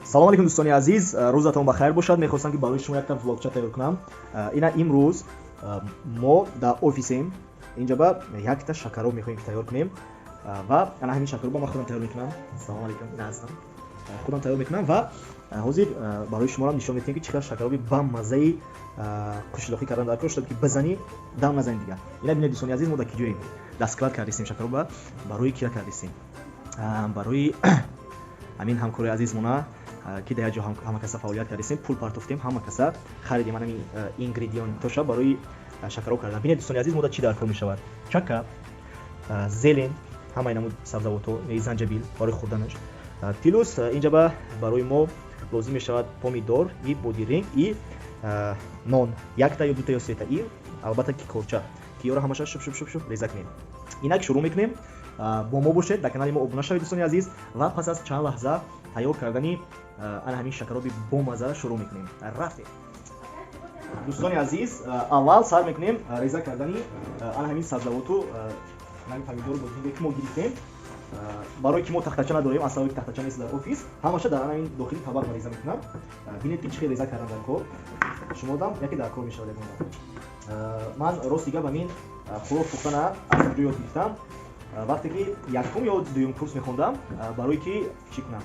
Салом алейкум, дӯстони азиз, рӯзатон ба хайр бошад. Мехостам, ки барои шумо якта влогча тайёр кунам. Ина имрӯз мо дар офисем. Инҷа ба якта шакароб мехоҳем, ки тайёр кунем, ва ана ҳамин шакаробо ман худам тайёр мекунам. Салом алейкум, ина ҳастам, худам тайёр мекунам ва ҳозир барои шумоам нишон медиҳем, ки чӣ қадар шакароби бамаззаи қишлоқӣ кардан дар кор шуда, ки бизанӣ, дам назанӣ дигар. Ина бинед, дӯстони азиз, мо дар киҷоем? Дар склад кардистем шакароба. Барои кира кардистем? Барои ҳамин ҳамкори азизмона, ки дар як ҷо ҳама каса фаъолият кардистем, пул партофтем, ҳама каса харидем ҳамин ингредиентоша барои шакароб кардан. Бинед, дӯстони азиз, мо дар чӣ дар кор мешавад: чака, зелень, ҳамаи намуд сабзавотҳо, занҷабил барои хӯрданаш, плюс инҷа ба барои мо лозим мешавад помидор и бодиринг и нон, якта ё дута ё сета, и албатта ки корча, ки ёро ҳамаша шуб шуб шуб шуб реза кунем. Инак шурӯъ мекунем. Бо мо бошед, дар канали мо обуна шавед, дӯстони азиз, ва пас аз чанд лаҳза тайёр кардани ана ҳамин шакароби бомазза шурӯъ мекунем. Рафтем, дӯстони азиз. Аввал сар мекунем реза кардани ана ҳамин сабзавоту ҳамин помидору бодиринге, ки мо гирифтем. Барои ки мо тахтача надорем, аз сабаби ки тахтача нест дар офис, ҳамаша дар ҳамин дохили табақ реза мекунам. Бинед, ки чӣ хел реза кардан дар кор. Шумодам яке дар кор мешавад ягон. Ман рости гап, ҳамин хӯрок пухтана аз куҷо ёд гирифтам? Вақте ки якум ё дуюм курс мехондам, барое ки чӣ кунам,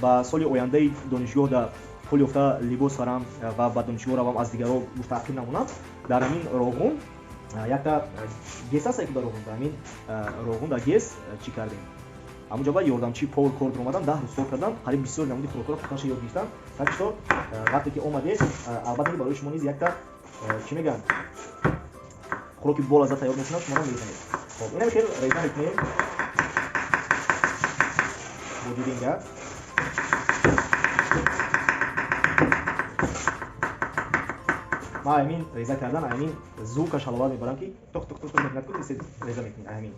ба соли ояндаи донишгоҳ да пул ёфта либос харам ва ба донишгоҳ равам, аз дигарро мустаҳким намонам, дар ҳамин Роғун якта ГЭС аст, ки дар Роғун, дар ҳамин Роғун дар ГЭС чӣ кардем, ҳамунҷо ба ёрдамчии повар кор омадам, 10 рӯз кор кардам, қариб бисёр намуди хӯрокҳоро пухтанаша ёд гирифтам. Так что вақте ки омадед, албатта ки барои шумо низ якта, чӣ мегӯянд, хӯроки болаззат тайёр мекунам, шуморо мезанед. Хоб, инам хел реза мекунем бодиринга. Ман ҳамин реза кардан, ҳамин звукаш ҳаловат мебарам, ки тох тох тох мекунад, ку реза мекунӣ ҳамин.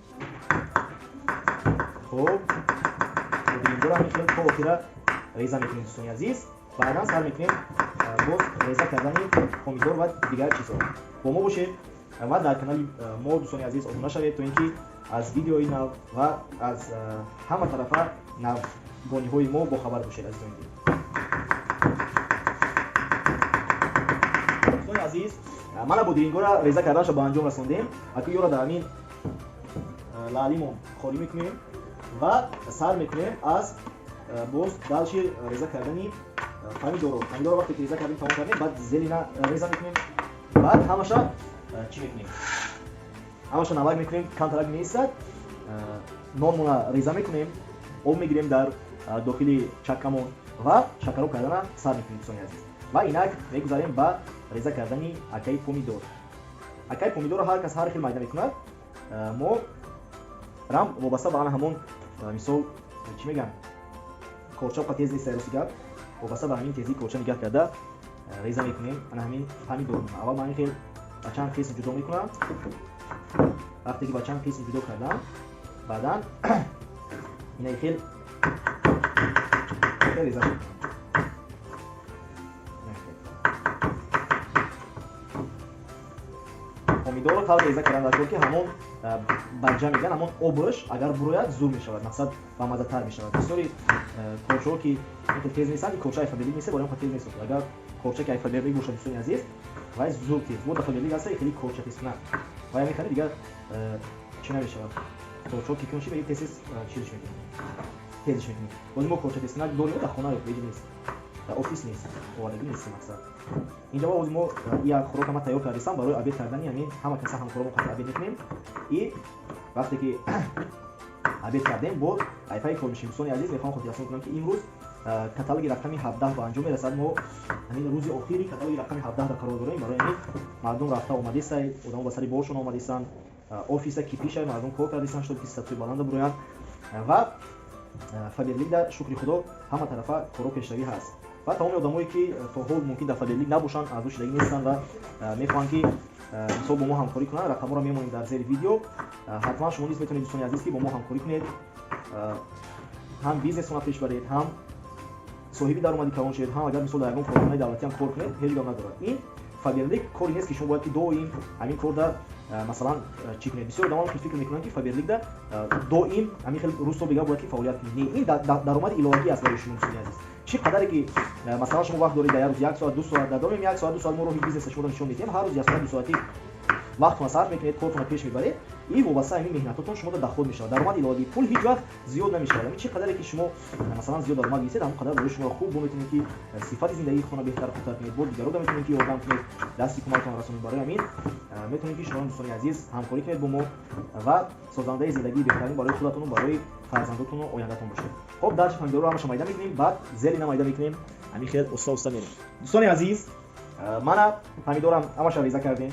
Хуб, бодирингоро ҳамин хел то охира реза мекунем, дӯстони азиз. Баъдан сар мекунем боз реза кардани помидор ва дигар чизҳо. Бо мо бошед ва дар канали мо, дӯстони азиз, обуна шавед, то ин ки аз видеои нав ва аз ҳама тарафа навгониҳои мо бохабар бошед, азизони дил. Дӯстони азиз, мана бодирингоро реза карданашо ба анҷом расондем. Аку ёро дар ҳамин лаълимон холӣ мекунем ва сар мекунем аз боз дальше реза кардани помидоро. Помидоро вақте ки реза кардем, тамом кардем, баъд зелень а реза мекунем, баъд ҳамаша чӣ мекунем? Ҳамаша намак мекунем, камтарак меистад, нонмона реза мекунем, об мегирем дар дохили чаккамон ва шакароб кардана сар мекунем, дӯстони азиз. Ва инак мегузарем ба реза кардани акаи помидор. Акаи помидорро ҳар кас ҳар хел майда мекунад. Мо рам вобаста ба ана ҳамон, мисол, чӣ мегӯям, корча оқа тез нест, рости гап, вобаста ба ҳамин тезии корча нигаҳ карда реза мекунем ана ҳамин помидор. Аввал ман ин хел ба чанд қисм ҷудо мекунам. Вақте ки ба чанд қисм ҷудо кардам, баъдан инаи хел реза мекунам. Помидорро тавре реза кардан дар кор, ки ҳамон баҷа мегӯянд, ҳамон обаш агар бурояд, зур мешавад, мақсад бамаззатар мешавад. Бисёри корчаҳо ки инхел тез нестанд, корча ай Фаберлик нест, барои тез нест. Агар корча ки ай Фаберлик бошад, дӯстони азиз, вай зур тез. Бо да Фаберлик аста, хеле корча тез кунад, вай мехари, дигар чӣ намешавад. Корчаҳо ки кунши, тез тез чизш мекунӣ, тезш мекунӣ. Боз мо корча тезкунак дорем дар хона, ё нест, дар офис нест, овардагӣ нест. Мақсад, инҷа боз мо як хӯрок ама тайёр кардистам барои обед кардани ҳамин ҳама каса, ҳамкоромо қадр обед мекунем. И вақте ки обед кардем, боз айфаи кор мешем. Дӯстони азиз, мехоҳам хотиррасон кунам, ки имрӯз каталоги рақами 17 ба анҷом мерасад. Мо ҳамин рӯзи охири каталоги рақами 17 қарор дорем. Барои ҳамин мардум рафта омадисай, одамо ба сари боршон омадистанд, офиса кипишай, мардум кор кардистанд, чтоб ки статуи баланда буроянд. Ва Фаберлик да, шукри Худо, ҳама тарафа коро пешравӣ ҳаст. Ва тамоми одамое, ки то ҳол мумкин дар Фаберлик набошанд, аъзо шудагӣ нестанд ва мехоҳанд, ки мисол бо мо ҳамкорӣ кунанд, рақамҳоро мемонем дар зери видео. Ҳатман шумо низ метавонед, дӯстони азиз, ки бо мо ҳамкорӣ кунед, ҳам бизнесона пеш баред, ҳам соҳиби даромади калон шавед, ҳам агар мисол дар ягон корхонаи давлатиам кор кунед, ҳеҷ гап надорад. Ин Фаберлик коре нест, ки шумо бояд ки доим ҳамин кор дар Масалан, чӣ кунед? Бисёр одамон фикр мекунанд, ки Фаберликда доим ҳамин хел рӯз то бега бояд ки фаъолият кунед. Не, ин даромади иловагӣ аст барои шумо, дӯстони азиз. Чӣ қадаре ки, масалан, шумо вақт доред, дар як рӯз як соат, 2 соат, дар доим як соат, 2 соат, мо роҳи бизнеса шуморо нишон медиҳем. Ҳар рӯз як соат, 2 соати вақтона сарф мекунед, кортона пеш мебаред, и вобаста ҳамин меҳнатотон шумо доход мешавад, даромади иловагӣ. Пул ҳеҷ вақт зиёд намешавад. Ҳамин чӣ қадаре ки шумо, масалан, зиёд даромад гирифтед, ҳамон қадар барои шумо хуб. Бо метавонед, ки сифати зиндагии худтона беҳтар, хубтар кунед, бо дигарода метавонед, ки ёрдам кунед, дасти кӯмактон расонед. Барои ҳамин метавонед, ки шумо, дӯстони азиз, ҳамкорӣ кунед бо мо ва созандаи зиндагии беҳтарин барои худатону барои фарзандотону ояндатон бошед. Хоб, дарчи помидорро ҳамаша майда мекунем, баъд зелена майда мекунем. Ҳамин хел уста уста мерем. Дӯстони азиз, мана помидорам ҳамаша реза кардем.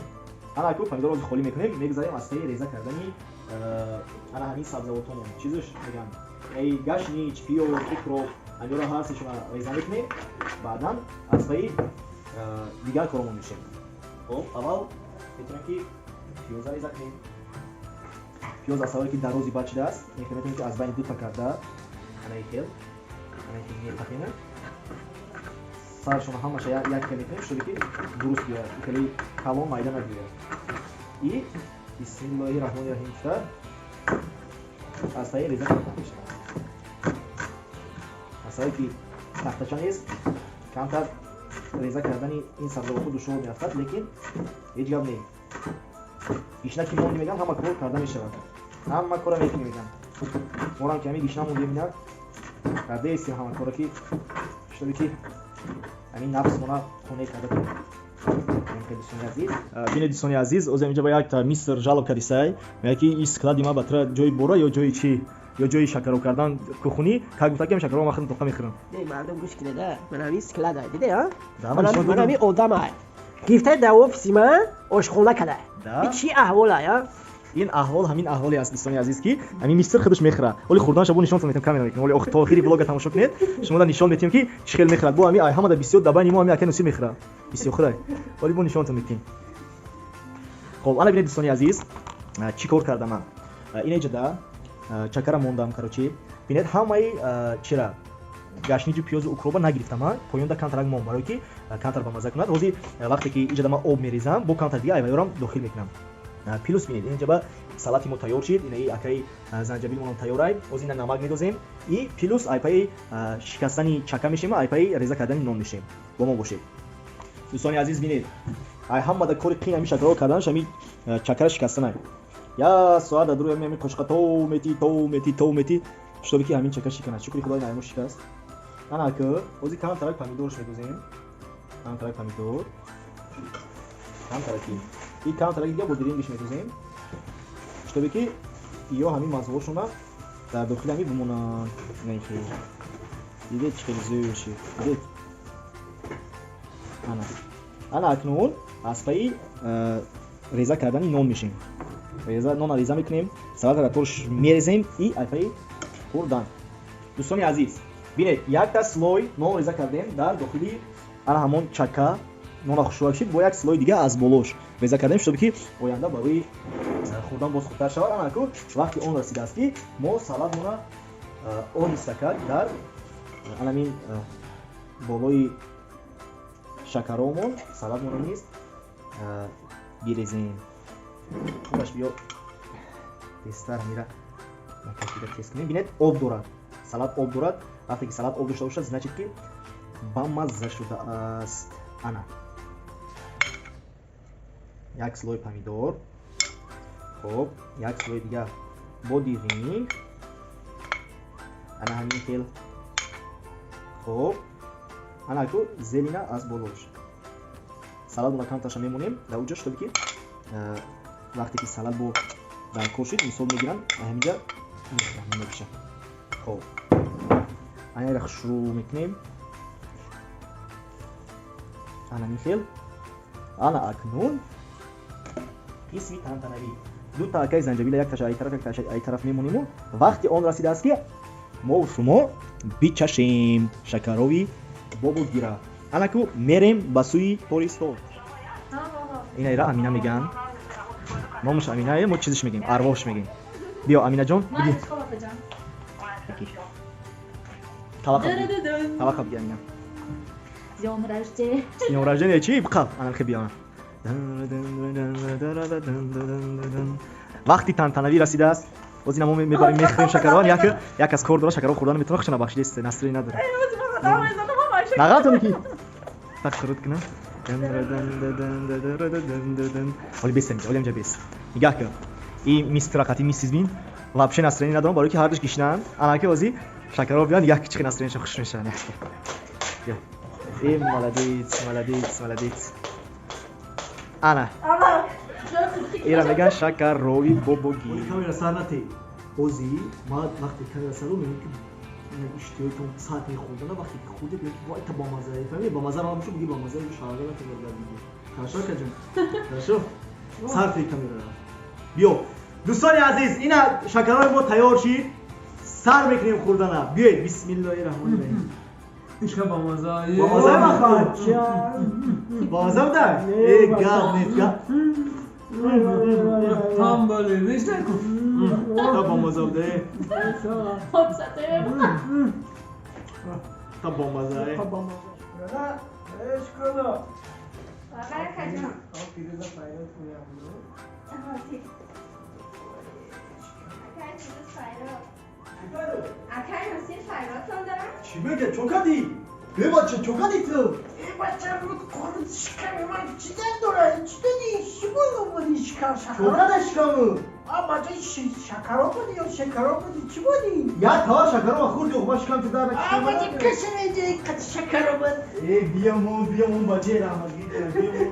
Ана ку помидорро холӣ мекунем, мегузарем аз таи реза кардани ана ҳамин сабзавотонон, чизаш мегӯям, эй гашнич, пиёз, укроп, ҳаминро ҳар сешона реза мекунем. Баъдан аз таи дигар коромон мешем. Хоб, аввал метавонем, ки пиёза реза кунем. Пиёз аз сабаби ки дарози бад шудааст, метавонем, ки аз байни дута карда, анаи хел, анаи хел мепахему, саршона ҳамаша як хел мекунем, шуде ки дуруст биёяд, хеле калон майда набиёяд. И бисмиллоҳи раҳмони раҳим гуфта, аз таи реза карда мешавад. Аз сабаби ки тахтача нест, камтар реза кардани ин сабзавотҳо душвор меафтад, лекин ҳеҷ гап не. Гишна ки монди, мегам, ҳама кор карда мешавад, ҳама кора мекунӣ, мегам. Морам ки ҳами гишна мондем, ина кардаестем ҳама кора, ки шудаби ки ҳамин нафсмона қонеъ карда кунем. Дӯстони азиз, бинед, дӯстони азиз, озам инҷа ба як мистер жалоб кардисай, мегӯяд, ки ин склади ма ба тра ҷои бора ё ҷои чӣ, ё ҷои шакаро кардан кухунӣ. Как гуфта, ки шакаро ман худам тоқа мехӯрам. Не, мардум, гӯш кунед, ман ҳамин склада диде, ман ҳамин одама гирифта дар офиси ман ошхона када. Чӣ аҳвола, я? Ин аҳвол ҳамин аҳволе аст, дӯстони азиз, ки ҳамин мистер худаш мехӯрад. Оли хӯрданша бо нишонтон метем, камера мекунем. Оли то охири влога тамошо кунед, шумо нишон метем, ки чӣ хел мехӯрад. Бо ҳами ҳамада бисёр дар байни мо ҳами акай Носир мехӯрад, бисёр хӯрай. Оли бо нишонтон метем. Хоб, ана бинед, дӯстони азиз, чӣ кор кардам ман. Ин эҷада чакара мондам. Короче, бинед, ҳамаи чира, гашниҷу пиёзу укроба нагирифтам ман, поёнда камтарак мон, барое ки камтар бамазза кунад. Ҳозир вақте ки иҷада ман об мерезам, бо камтар дига айваёрам дохил мекунам. Плюс, бинед, инҷаба салати мо тайёр шид, инаи акаи занҷабилмонам тайёрай. Ҳозир ина намак медозем и плюс айпаи шикастани чака мешем, айпаи реза кардани нон мешем. Бо мо бошед, дӯстони азиз. Бинед, ай ҳамада кори қин ҳами шакаро карданаш, ҳами чакара шикастанай. Як соат дар дуруи ҳами қошиқа то мети, то мети, то мети, шутобе ки ҳамин чака шиканад. Шукри худои, наимо шикаст. Ана ки ҳозир камтарак помидорш медозем, камтарак помидор, камтараки и камтараки дига бодирингиш медозем, шутобе ки ё ҳамин маззаҳошона дар дохили ҳами бимонанд. Дидед, чӣ хеле зӯр шид, дидед? Ана, ана акнун аз паи реза кардани нон мешем. Нона реза мекунем, салата дар торш мерезем и айпаи хӯрдан. Дӯстони азиз, бинед, якта слой нон реза кардем дар дохили ана ҳамон чака. Нона хушрӯак шид, бо як слой дига аз болош реза кардем, шутобе ки оянда барои хӯрдан боз хубтар шавад. Ана ку вақти он расидааст, ки мо салатмона оҳистакак дар анамин болои шакаромон салатмона низ бирезем. Хубаш, биё, тезтар ҳамира накашида тез кунем. Бинед, об дорад салат, об дорад. Вақте ки салат об дошта бошад, значит, ки бамазза шудааст. Ана як слой помидор, хоб, як слой дига бодиринг, ана ҳамин хел. Хоб, ана ку зелена аз болош. Салатмона камташа мемонем дар уҷа, шутобе ки вақте ки салат бо дар кор шуд, мисол мегирам, ҳаминҷа мепиша. Хоб, анаира хушрӯ мекунем, ана михел. Ана акнун қисми тантанавӣ: дута акаи занҷабила, якташа ай тараф, якташа ай тараф мемониму вақти он расидааст, ки мо шумо бичашем шакарови бобогира. Анаку мерем ба сӯи тористон. Инаира Амина меган, номаш Аминае, мо чизиш мегем, арвоҳш мегем. Биё, Аминаҷон, биги, таваққа биги, Амина. С днем рождения. С днем рождения. Чи қаб анахе, биё. Вақти тантанавӣ расидааст. Боз ина мо мебарем, мехӯрем шакарова. Як аз кор дора, шакарова хӯрдан метавона, хушона бахшидест, настроение надора. Нағалтоне ки так суруд кунам. Оли бес, оли ҳамҷа бес, нигаҳ кун. И мистер қати миссис бин, вообще настроение надорам, барои ки ҳардуш гишнаанд. Анаки ози шакарова биён, як чихи настроение ша хуш мешаванд. Э, молодец, молодец, молодец. Ана ира меган шакарови бобоги. Камера сар нате. Ози ма вақте камера сару мегӯям, ки иштиҳоитон сар мехӯрдана, вақте ки хӯрдед, мегӯям ки вай, та бамаза, фаҳмид? Бамаза ра мешуд, буги бамаза шарга натавар дар видео. Хорошо, акаҷон, хорошо, сар те камерара. Биё, дӯстони азиз, ина шакарои мо тайёр шид, сар мекунем хӯрдана. Биёед, бисмиллоҳи раҳмони раҳим. Ишка бамаза. Бамаза махмад, бамаза буда. Э, гап нест, гап. Тамбали, нешнаку. Та бамаза буда, э. Та бамаза, э. Ешкола. Акаҷон. Фирӯза файрод куням. Акай Фирӯз файрод. Акай Носир файродтон дорам. Чӣ мега, чо кардӣ? Бе бача, чо кардӣ ту? Э, бача, қорит шиками ман чӣ дар дорад? Чӣ додӣ? Чӣ буди шикам? Чо шакаро? карда шикаму? А, бача, шакаро буди ё шакаро буди? Чӣ буди? Як тавар шакаро хӯрди, охба шикам ту дар. А, бача, кашине ҷои қати шакаро буд. Э, биёмон, биёмон, бачаи раҳматгир, биёмон.